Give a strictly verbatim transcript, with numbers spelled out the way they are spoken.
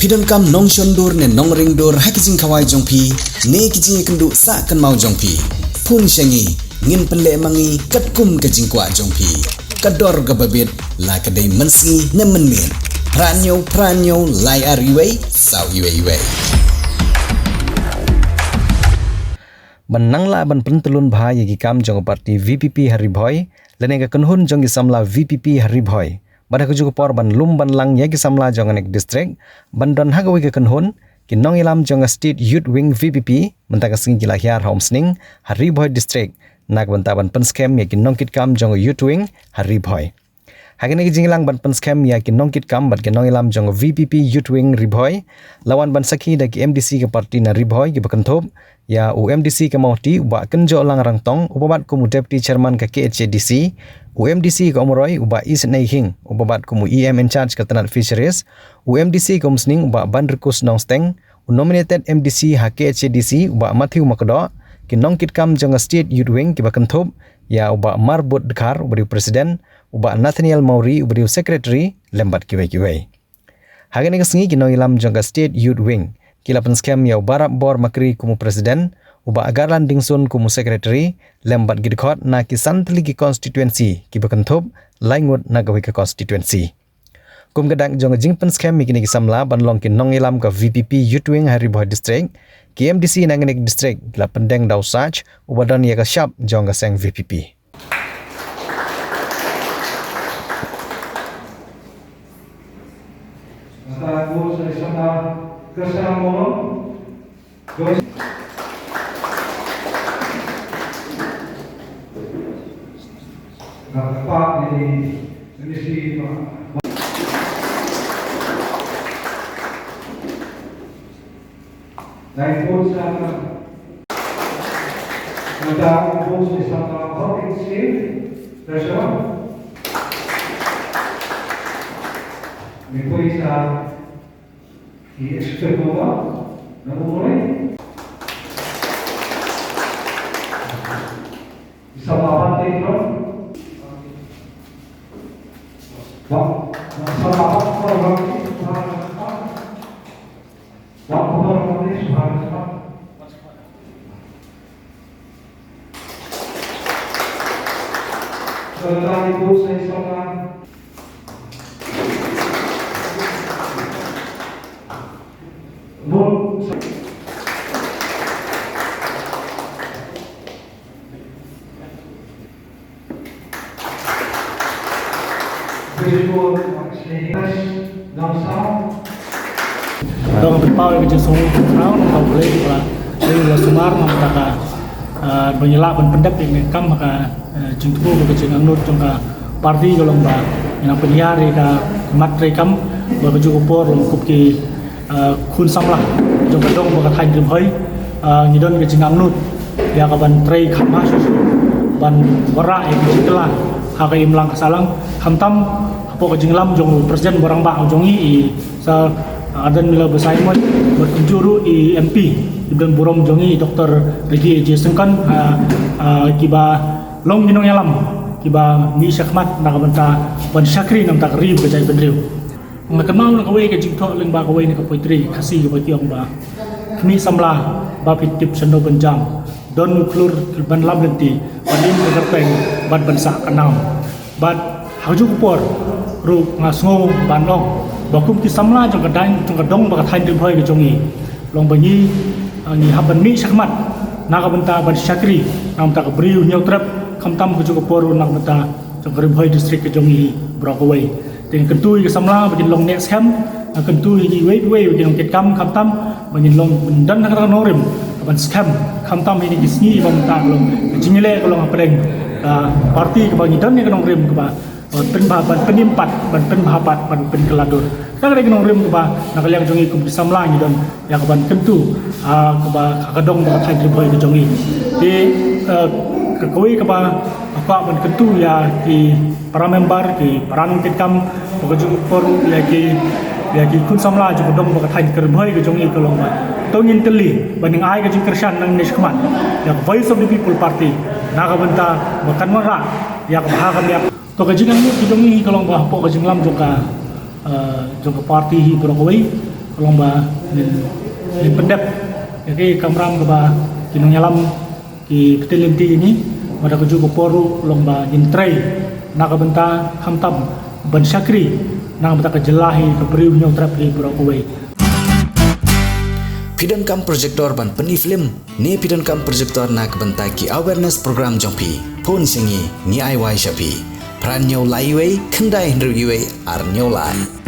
Phi donkam nongshon dur ne nongring dur ha ki jingkhawai jong phi ne ki jingïakynduh sah kynmaw jong phi? Phone sha ngi, ngin pynleh ma ngi katkum ka jingkwah jong phi. Ka dor kaba bit, la ka dei mynsngi ne mynmiet. Phra hynñiew phra hynñiew lai ar wei saw wei wei. Ban nang lah ban pyntyllun bha ïa ki kam jong ka party V P P ha Ri Bhoi lane ka kynhun jong ki samla V P P ha Ri Bhoi, bad ha kajuh ka por ban lum ban lang ïa ki samla jong kane ka district ban don ha kawei ka kynhun, ki nongïalam jong ka State Youth Wing V P P mynta ka sngi ki la hiar ha Umsning ha Ri Bhoi District na ka bynta ban pynskhem ïa ki nongkitkam jong ka Youth Wing ha Ri Bhoi. Ha kane ka jingïalang ban pynskhem ïa ki nongkitkam bad ki nongïalam jong ka V P P Youth Wing Ri Bhoi, la wan ban sakhi da ki M D C ka party na Ri Bhoi kiba kynthup ïa u M D C ka Mawhati u Bah Kynjohlang Rangtong uba bat kum u Deputy Chairman ka K H A D C, u M D C ka Umroi u Bah Isynei Hing uba bat kum u E M in charge ka tnat Fisheries, u M D C ka Umsning u Bah Banrikus Nongsteng, u nominated M D C ha K H A D C u Bah Matthew Makdoh, ki nongkitkam jong ka State Youth Wing kiba kynthup ïa u Bah Marbud Dkhar uba dei u President, u Bah Nathaniel Mawrie uba dei u Secretary, lem bad kiwei kiwei. Ha kane ka sngi ki nongïalam jong ka State Youth Wing ki la pynskhem ïa u Bah Rapbor Makri kum u President, u Bah Garland Dingsun kum u Secretary, lem bad ki dkhot na ki san tylli ki constituency kiba kynthup lai ngut na kawei ka constituency. Kum ka dak jong ka jingpynskhem ïa kine ki samla ban long ki nongïalam ka V P P Youth Wing ha Ri Bhoi District, ki M D C na kane ka district ki la pyndeng da u Saj uba don ïa ka shap jong ka seng V P P. Nine votes are, nine votes is, uh, Hoping Singh, Treasurer. Nine votes are the Executive Member, Namu Murray. Isabel Abate from, from, Isabel Abate from, Dang pynpaw ïa ka jingsngew khraw na ka Blei ba dei la sumar na ka, ah, ban ïa lah ban pyndep ïa ka kam ha ka, eh, jingthmu ka jingangnud jong ka party ka long ba ngi nang pynhiar ïa ka mat treikam ba ka juh ka por long kup ki ah, khun samla jong ka dong bad ka thaiñ Ri Bhoi, ah, ngi don ka jingangnud ïa ka ban trei kham shuh shuh ban wanrah ïa ka jingkylla ha ka imlang ka sahlang, khamtam hapoh ka jingïalam jong u President ba rangbah jong ngi i Sir Ardent Miller Basaiawmoit bad kumjuh ruh i M P i ba don burom jong ngi i Doktor Ricky A J Syngkon, ah, ah, kiba long ki nongïalam kiba mih shakhmat na ka bynta ban shakri na ka bynta ka ri bad ka jaitbynriew. Nga kynmaw na kawei ka jingthoh lyngba kawei na ka poetry Khasi kaba ki ong ba, khmih samla ba phi tip shano ban jam, don u khlur ban lam lynti, ban im ka kyrteng bad ban sah ka nam. Bad ha kajuh ka por ruh nga sngew ban ong ba kum ki samla jong ka dang jong ka dong bad ka thaiñ Ri Bhoi ka jong ngi, long ba ngi, ah, ngi hap ban mih shakhmat na ka bynta ban shakri na ka bynta ka briew hynñiewtrep, khamtam ha kajuh ka por ruh na ka bynta jong ka Ri Bhoi District ka jong ngi baroh kawei. Te nga kyntu ïa ki samla ba kin long neh skhem, nga kyntu ïa kiwei kiwei ba kin long kitkam khamtam ba ngin long ban don ha kata ka nongrim ban skhem khamtam ha kine ki sngi ba mynta ka long ka jingïaleh ka long hapdeng ka party kaba ngi don ïa ka nongrim kaba ban pynbha, ban pynim pat, ban pynbha pat, ban pynkylla dur. Ka dei ka nongrim kaba na ka liang jong ngi kum ki samla ngi don ïa ka ban kyntu, ah, kaba ka dong bad ka thaiñ Ri Bhoi ka jong ngi. Te, eh, ka kawei kaba nga kwah ban kyntu ïa ki para member, ki para nongkitkam, ba ka juh ka por ïa ki, ïa ki khun samla jong ka dong bad ka thaiñ Ri Bhoi ka jong ngi ka long ba to ngin tylli ban ai ka jingkyrshan nangne shakhmat ïa ka Voice of the People Party na ka bynta ba kan wanrah ïa ka bha ka miat. To ka jingangnud ka jong ngi ka long ba hapoh ka jingïalam jong ka, eh, jong ka party hi baroh kawei, Long ba ngin pyndep ïa ki kamram kaba ki nongïalam ki pynlynti ïa ngi, bad ha kajuh ka por ruh long ba ngin trei na ka bynta khamtam ban shakri na ka bynta ka jylla hi, ka briew Hynñiewtrep hi baroh kawei. Phi donkam projector ban pyni film ne phi donkam projector na ka bynta ki awareness program jong phi? Phone sha ngi, ngi ai wai sha phi. Phra hynñiew lai wei, khyndai hynriew wei, ar hynñiew lai.